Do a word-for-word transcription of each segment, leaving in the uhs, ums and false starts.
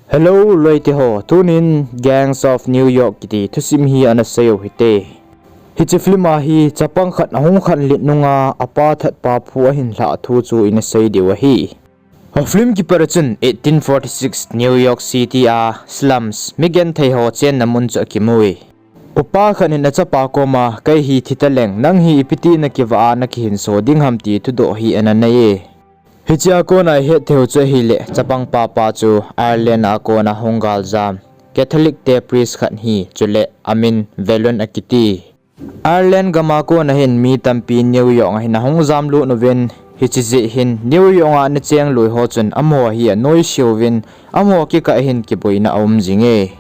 Hello, loite ho, tunin Gangs of New York kiti thusim hi ana sei u hite. Hiche film a hi chapang khat ahung khanlet nunga apa thatpa phu ahin lhah thu chu ina sei diu ahi. A film kipat a chun eighteen forty-six New York City a slums, mi genthei ho chenna mun chu akimui. Upa khat in achapa koma, kei hi thi taleng, nang hi ipi ti na kivah a na kihinso ding ham ti thudoh hi ana nei e. Hichea kona ihet theiu chu ahile, chapang papa chu Ireland a kona hung galjam Catholic te priest khat hi, chule amin Velun akiti. Ireland gama kona hin mi tampi New York a hin ahung jamlut uvin, hiche jeh hin New York a ana cheng lui ho chun amaho hi anoise uvin, amaho kikah hin kiboina aum jinge.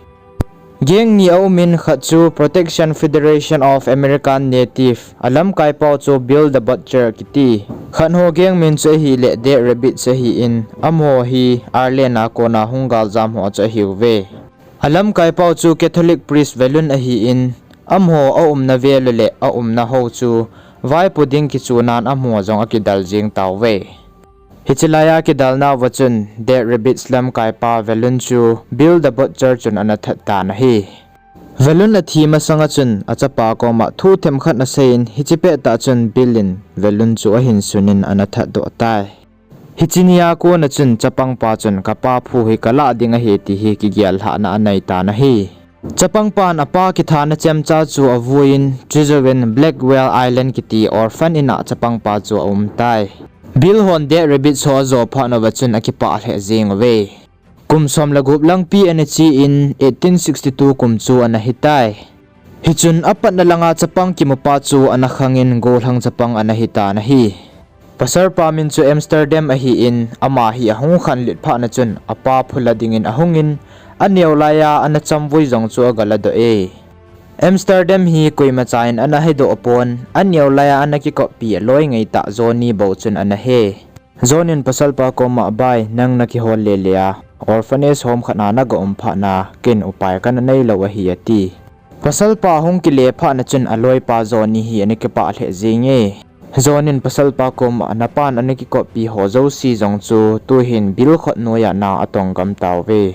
Gang ni aumin, khat chu Protection Federation of American Native, alamkaipau chu Bill the Butcher kiti. Khat ho gang min chu ahile Dead Rabbits ahin, amaho hi Ireland a kona hung galjam ho chu ahiuve. Alamkaipau chu Catholic priest Velun ahin, amaho aumna vel le aumna ho chu vaipo ding kichunan amaho jong akidal jeng tauve. Hiche laiya kidalnauva chun Dead Rabbits lamkaipa Velun chu Bill the Butcher chun ana that tan ahi. Velun athi masanga chun achapa koma thu themkhat aseiyin, hiche pettah chun Bill in Velun chu ahin sunin ana thatdoh tai. Hiche nia kona chun chapangpa chun kapa phu hi kalah ding ahi ti hi kigel lhahna anei tan ahi. Chapangpan apa kithana chemcha chu avuiyin, chujouvin Blackwell Island kiti orphan in a chapangpa chu aumtai. Bill hon Dead Rabbits ho ajo phat uva chun akipah lheh jeng uve. Kum som le gup langpi ana chein eighteen sixty-two kum chu ana hitai. Hichun apatna langa chapang kimupa chu ana khangin gollhang chapang ana hitan ahi. Pasalpa min chu Amsterdam ahin, ama hi ahung khanlet phatna chun apa phula dingin ahungin, aneo laiya ana chamvui jong chu agaladoh e. Amsterdam hi koimacha in ana hedoh pon, aneo laiya ana kikoppi aloi ngeitah Johnny bou chun ana he. Johnny in pasalpa koma, bai, nang nakihol lele a orphanage home khat a naga um phatna ken upai kana neilou ahi, ati. Pasalpa hung kile phatna chun aloipa Johnny hi ana kipah lheh jenge. Johnny in pasalpa koma, napan ana kikoppi ho jouse jong chu tuhin Bill khut noiya na atong gam tauve.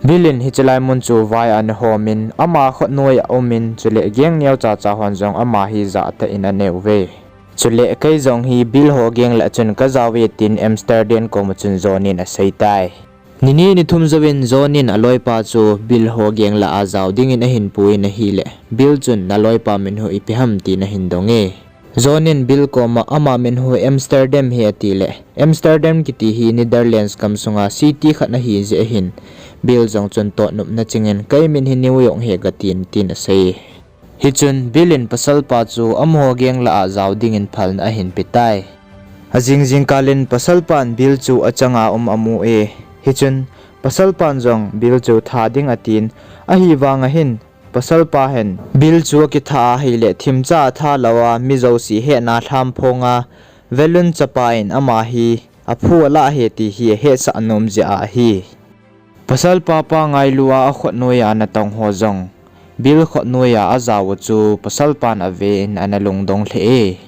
Bill in hiche lai mun chu vai ana homin, ama khut noiya aumin, chule gang neocha cha hon jong ama hi jahtah in aneuve. Chule kei jong hi Bill ho gang lah a chun kajauve, tin Amsterdam koma chun Johnny in aseitai. Nini nithum jouvin Johnny in aloipa chu Bill ho gang lah a jao dingin ahin puiyin ahile, Bill chun naloipa min hu ipi ham tin ahin donge. Johnny in Bill koma ama min hu Amsterdam ahi atile, Amsterdam kiti hi Netherlands gam sunga city khat ahi jeh ahin, Bill jong chun totnopna chingin kei min hi New York ahi katin, tin asei. Hichun Bill in pasalpa chu amaho gang lah a jao dingin phalna ahin petai. Ajing jingkal in pasalpan Bill chu achanga um amu e. Hichun pasalpan jong Bill chu tha ding atin, ahivanga hin pasalpa hin Bill chu akitha ahile themcha atha louva mi jouse hetna lhamphonga Velun chapa in ama hi aphu alah ahi ti hi ahetsah nom jeh ahi. Pasalpa pa ngailua akhut noiya natong ho jong Bill khut noiya ajao u chu pasalpan aven ana lungdong lheh e.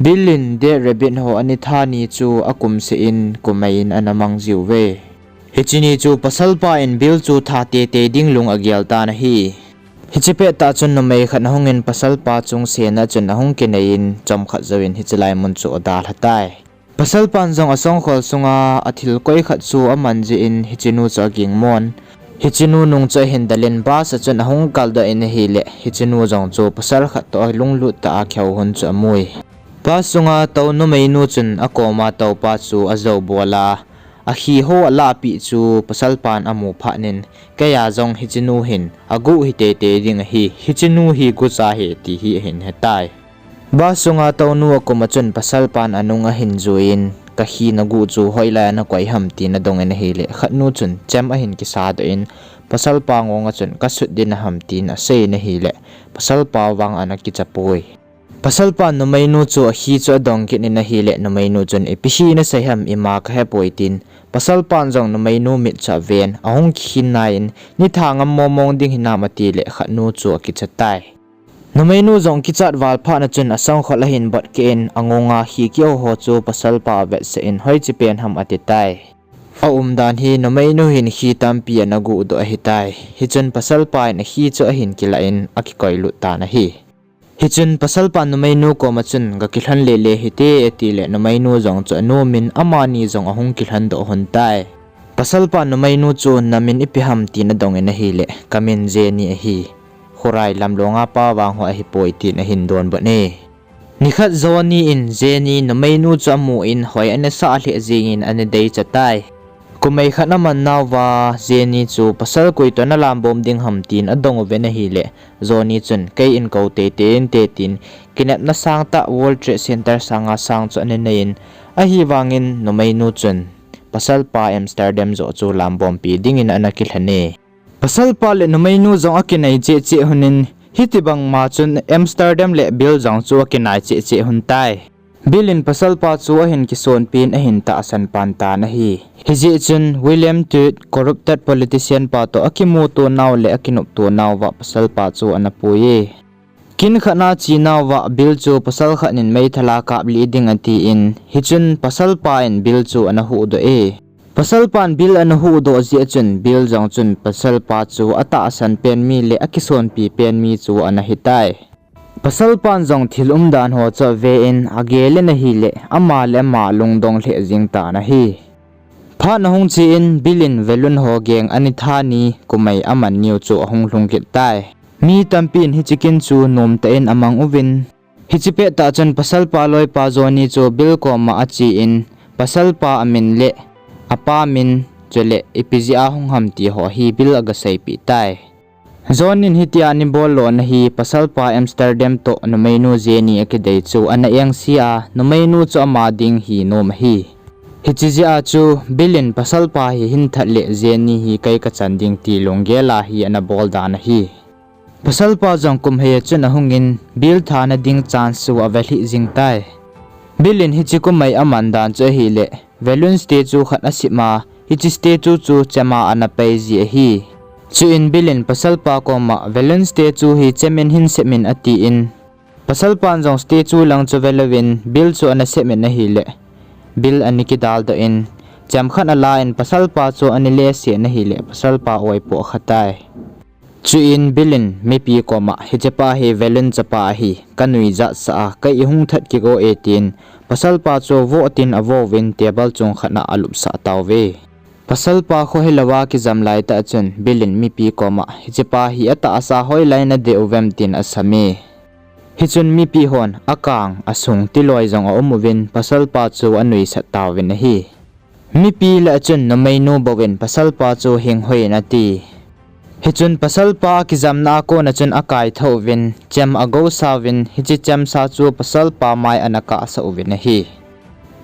Bill in Dead Rabbit ho ani tha ni chu akumseh in kumei in ana mang jiuve. Hiche ni chu pasalpa in Bill chu tha teitei ding lung agel tan ahi. Hiche pettah chun numei khat ahungin pasalpa chungsetna chun ahung kineiyin chomkhat jouvin hiche lai mun chu adalhatai. Pasalpan jong asongkhol sunga athil koi khat chu aman jeh in hichenu chu agingmon. Hichenu nung chu ahin delin bus a chun ahung kaldoh in ahile, hichenu jong chu pasal khat toh alunglut tah a kheu hun chu amui. Bus sunga tou numeinu chun akoma toupa chu ajou bol a, akhi ho alahpeh chu pasalpan amu phatnin, keiya jong hichenu hin aguh hi teitei ding ahi, hichenu hi gucha ahi ti hi ahin hetai. Bus sunga tounu akoma chun pasalpan anung ahin juiyin, kakhi naguh chu hoilai a nakoi ham tin adongin ahile, khatnu chun chem ahin kisadoh in, pasalpa ngonga chun kasut ding ham tin aseiyin ahile, pasalpa vang ana kichapoi. Pasalpan numeinu chu akhi chu adong kit in ahile, numeinu chun ipi hi nasei ham, ima kahepoi tin, pasalpan jong numeinu mit chu aven, ahung kikhin naiyin, nitha ngam momong ding hinam atile, khatnu chu akichatai. Numeinu jong kichat val phatna chun asongkhol ahin bot keh in, angunga khi kihou ho chu pasalpa avetsah in, hoiche pen ham atitai. Aumdan hi numeinu hin khi tampi ana guhdoh ahitai. Hichun pasalpa in akhi chu ahin kilah in akikoilut tan ahi. Hichun pasalpan numeinu koma chun, "Gakilhon lele hite," atile numeinu jong chu anomin amani jong ahung kilhondoh lhon tai. Pasalpan numeinu chu, "Namin ipi ham?" tin adongin ahile, "Kamin Jenny ahi. Khorai lamlonga pa vang ho ahipoi," tin ahin donbut e. Nikhat Johnny in Jenny numeinu chu amun hoi ana sah lheh jengin ana deicha tai. Kumei khat aman nauva Jenny chu pasal koi toh nalam bom ding ham tin adong uvin ahile, Johnny chun, "Kei in kou teitei inte," tin kinepna sangtah World Trade Center sanga sang chu ana neiyin, ahivangin numeinu chun pasalpa Amsterdam joh chu lambompi dingin ana kilhen e. Pasalpa le numeinu jong akinai cheh cheh lhonin, hitibangma chun Amsterdam le Bill jong chu akinai cheh cheh lhon tai. Bill in pasalpa chu ahin kisonpin ahin tahsan pan tan ahi. Hijeh chun William Tweed, corrupted politician pa toh akimuto nau le akinopto nauva pasalpa chu ana pui e. Kin khat a chenauva Bill chu pasal khat in meithal a kaplih ding atin, hichun pasalpa in Bill chu ana huhdoh e. Pasalpan Bill ana huhdoh jeh chun Bill jong chun pasalpa chu atahsan pen mi le akisonpi pen mi chu ana hitai. Pasalpan jong thil umdan ho chu aven agelin ahile, ama le ama alungdong lheh jeng tan ahi. Phat ahung chen Bill in Valun ho gang ani tha ni kumei aman niu chu ahung lhung kit tai. Mi tampin hiche kin chu nomtah in amang uvin, hiche pettah chun pasalpa loipa Johnny chu Bill koma achen, pasalpa amin le apa min, chule ipi jeh a hung ham ti ho hi Bill agaseipeh tai. Johnny in hitia ana bol lona hi pasalpa Amsterdam toh numeinu Jenny akidei chu ana engse a, numeinu chu ama ding hi nom ahi. Hiche jeh a chu Bill in pasalpa hi hin that le Jenny hi kei kachan ding ti lunggel a hi ana bol dan ahi. Pasalpa jong kum hei a chun ahungin Bill thana ding chance chu ave lhih jeng tai. Bill in hiche kumei aman dan chu ahile, Valun statue khat asem a, hiche statue chu chem a ana pei ji ahi. Chuin Bill in pasalpa koma Valun statue hi chem in hin sem in atin, pasalpan jong statue lang chu ve louvin Bill chu ana sem in ahile, Bill ana kidaldoh in, chem khat ala in pasalpa chu ana lesen ahile, pasalpa oipoh kha tai. Chuin Bill in mipi koma, "Hichepa hi Valun chapa ahi, kanuijat sah a, kei ihung that kit o e," tin pasalpa chu vo tin avouvin table chung khat a alupsah tauve. Pasalpa kho hilouva kijam laitah chun Bill in mipi koma, "Hichepa hi atahsa hoilai nadei uvem?" tin asam e. Hichun mipi hon akang, asung tiloi jong aum uvin pasalpa chu anuisat tauvin ahi. Mipi lah a chun numeinu bouvin pasalpa chu hing hoi in ati. Hichun pasalpa kijamna a kona chun akaithou vin, chem agousa uvin, hiche chemsa chu pasalpa mai ana kahsah uvin ahi.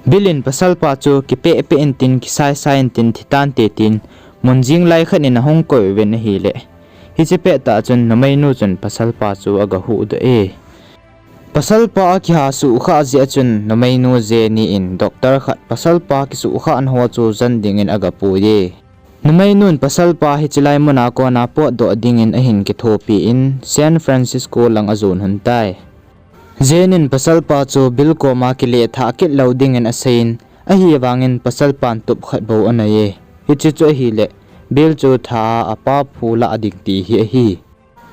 Bill in pasalpa chu kipehpeh intin, kisaisai intin, thitante tin, mun jing lai khat in ahung koi uvin ahile, hiche pettah chun numeinu chun pasalpa chu agahuhdoh e. Pasalpa akiha suhkhah jeh a chun numeinu Jenny in doctor khat pasalpa kisuhkhahna ho chu jon dingin agapui e. Numeinun pasalpa hichelai muna kona potdoh dingin ahin kithopi in San Francisco lang ajon lhon tai. Jenny in pasalpa chu Bill koma kilethah kit lou dingin aseiyin, ahivangin pasalpan tup khat bou anei e. Hiche chu ahile, Bill chu tha a apa phu lah ding ti hi ahi.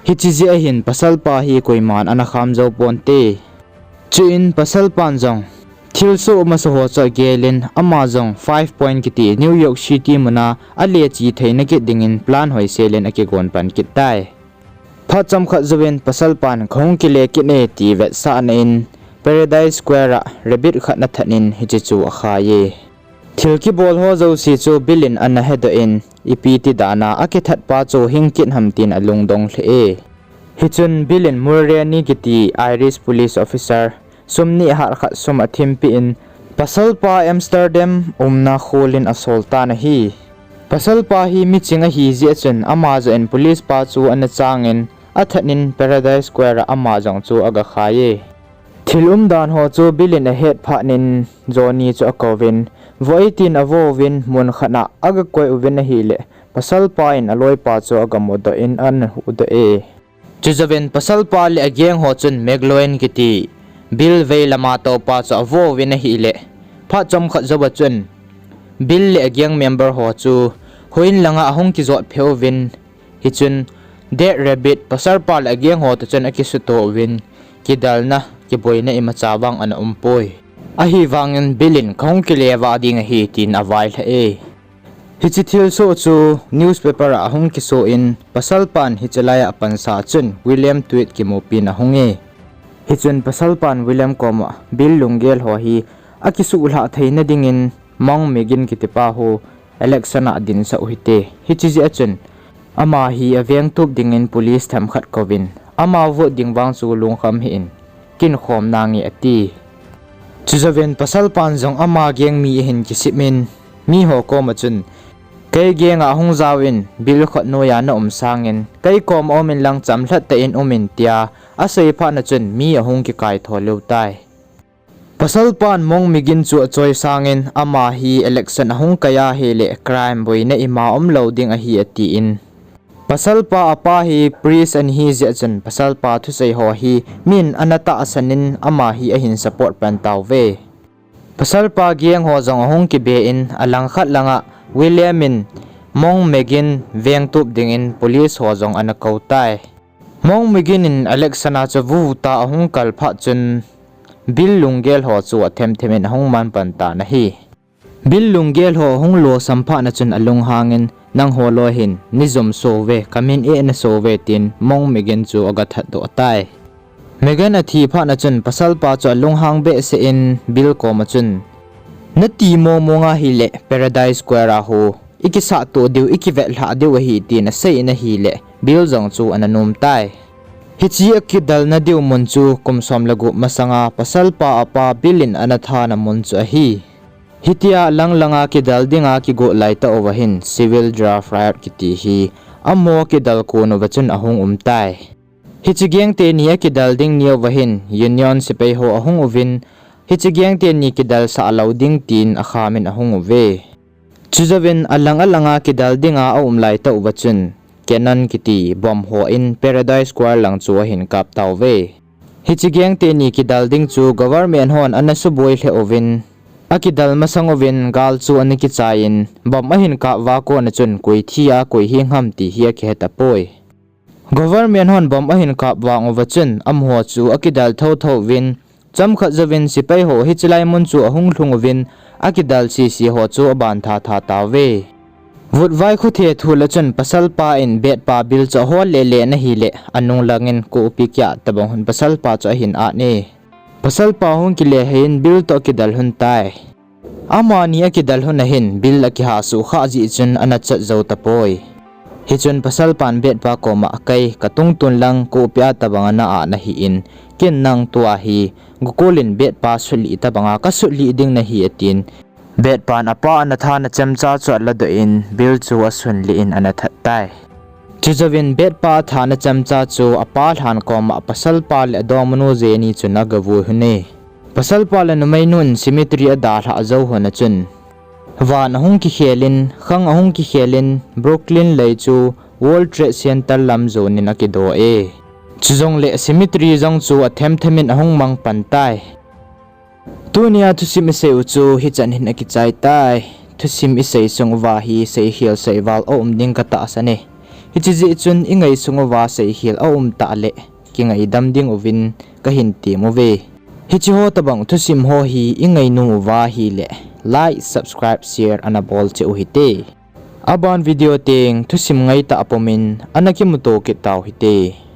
Hiche jeh ahin pasalpa hi koiman ana kham jou ponte. Chuin pasalpan jong thilsoh masa ho chu agelin, ama jong Five Point kiti New York City muna aleche theina kit dingin plan hoisel in akigon pan kit tai. Phat chomkhat jouvin pasalpan kahung kile kit e ti vetsahna in Paradise Square a rabbit khat ana that in hiche chu akhai e. Thil kibol ho jouse chu Bill in ana hedoh in, ipi ti dan a akithatpa chu hing kit ham tin alungdong lheh e. Hichun Bill in Mulroney kiti Irish police officer sum ni hat khat sum athimpeh in, pasalpa Amsterdam umna khol in asol tan ahi. Pasalpa hi miching ahi jeh chun ama joh in police pa chu ana changin, athat in Paradise Square a ama jong chu agakhai e. Thil umdan ho chu Bill in ahet phat in Johnny chu akouvin, vo e tin avouvin mun khat a agakoi uvin ahile, pasalpa in aloipa chu agamudoh in ana huhdoh e. Chujouvin pasalpa le ageng ho chun McLoin kiti Bill veilama toupa chu avouvin ahile, phat chomkhat jouva chun Bill le a gang member ho chu houin langa ahung kijot phe uvin, hichun Dead Rabbit pasalpa le a gang ho toh chun akisuto uvin, kidalna kiboina imacha vang ana umpoi. Ahivangin Bill in kahung kile vah ding ahi tin availhah e. Hiche thilsoh chu newspaper a ahung kisoh in, pasalpan hiche laia apansa chun William Tweed kimupin ahung e. Hichun pasalpan William koma Bill lunggel ho hi akisuhlhah theina dingin Mong Megin kitipa hu election a dinsah u hite. Hiche jeh a chun ama hi avengtup dingin police themkhat kouvin, ama vote ding vang chu lungkham hih in, kinkhom nange ati. Chujouvin pasalpan jong ama gang mi ahin kisip in, miho koma chun, kei gang a hung jaovin, Bill khut noiya na um sangin, kei koma umin lang chamlhat tah in umin tia asei phat na chun mi ahung kikaitho lheh tai. Pasalpan Mong Megin chu achoisangin, ama hi election ahung kai ahile crime boina ima umlou ding ahi atin, pasalpa apa hi priest ana hi jeh chun pasalpa thusei ho hi min ana tahsan in ama hi ahin support pan tauve. Pasalpa gang ho jong ahung kibe in, alangkhat langa William in Mong Megin vengtup dingin police ho jong ana kou tai. Mong Megin in election a chu vuta ahung kal phat chun Bill lunggel ho chu athemthem in ahung manpan tan ahi. Bill lunggel ho ahung losam phat na chun alunghangin, nangho loi hin neijom souve, kamin eh na souve tin Mong Megin chu agathat doh tai. Megin athi phat na chun pasalpa chu alunghang behseh in Bill koma chun, nati momo nga hile Paradise Square a hu ikisahtoh diu, ikivetlhah diu ahi tin asei in ahile Bill jong chu ana nom tai. Hiche akidalna diu mun chu kum som le gup masanga pasalpa apa Bill in ana thana mun chu ahi. Hitia langlanga kidal dinga kigot laitah uva hin Civil Draft Riot kiti hi amaho kidal kon uva chun ahung um tai. Hiche gang teni akidal ding ni uva hin Union sepai ho ahung uvin, hiche gang teni kidalsah lou ding tin akhamin ahung uve. Chujouvin alang alanga kidal dinga aum laitah uva chun Cannon kiti bomb ho in Paradise Square lang chu ahin kap tauve. Hiche gang teni kidal ding chu government hon ana suboi lheh uvin, akidal masang uvin gal chu ana kichai in, bomb ahin kap uva kona chun koi thi a koi hing ham ti hi akihe tapoi. Government hon bomb ahin kap vang uva chun amaho chu akidal thotho uvin, chomkhat jouvin sepai ho hiche lai mun chu ahung lhung uvin, akidal sese ho chu aban thatha tauve. Vutvai khothe thul a chun pasalpa in betpa Bill chu ahol lele in ahile, anung langin kopi kia tobang hun pasalpa chu ahin at e. Pasalpa hung kile hei in Bill toh akidal lhon tai. Amani akidal lhon a hin Bill akiha suhkhah jeh chun ana chat jou tapoi. Hichun pasalpan betpa koma, kei katungtun lang kopi a tobang ana at nahi in, ken nang tua hi Gokul in betpa sutlih tobanga kasutlih ding nahi atin, betpan apa ana thana chemcha chu aladoh in Bill chu asunlih in ana that tai. Chujouvin betpa athana chemcha chu apa lhan koma pasalpa le adongmanu Jenny chun agavui lhon e. Pasalpa le numeinu in cemetery adalhah jou lhon a chun, van ahung kikhel in, khang ahung kikhel in, Brooklyn lei chu World Trade Center lam jonin akido e. Chujongle cemetery jong chu athemthem in ahung mang pan tai. Tunia thusim isei u chu hichan hin akichai tai. Thusim isei sung uva hi seikhel seival aum ding katahsan e. Hiche jeh chun ingaisung uva seikhel aum tah le kingaidam ding uvin kahin tem uve. Hiche ho tobang thusim ho hi ingainom uva ahile like, subscribe, share ana bol cheh u hite. Aban video teng thusim ngaitah pumin ana kimuto kit tau hite.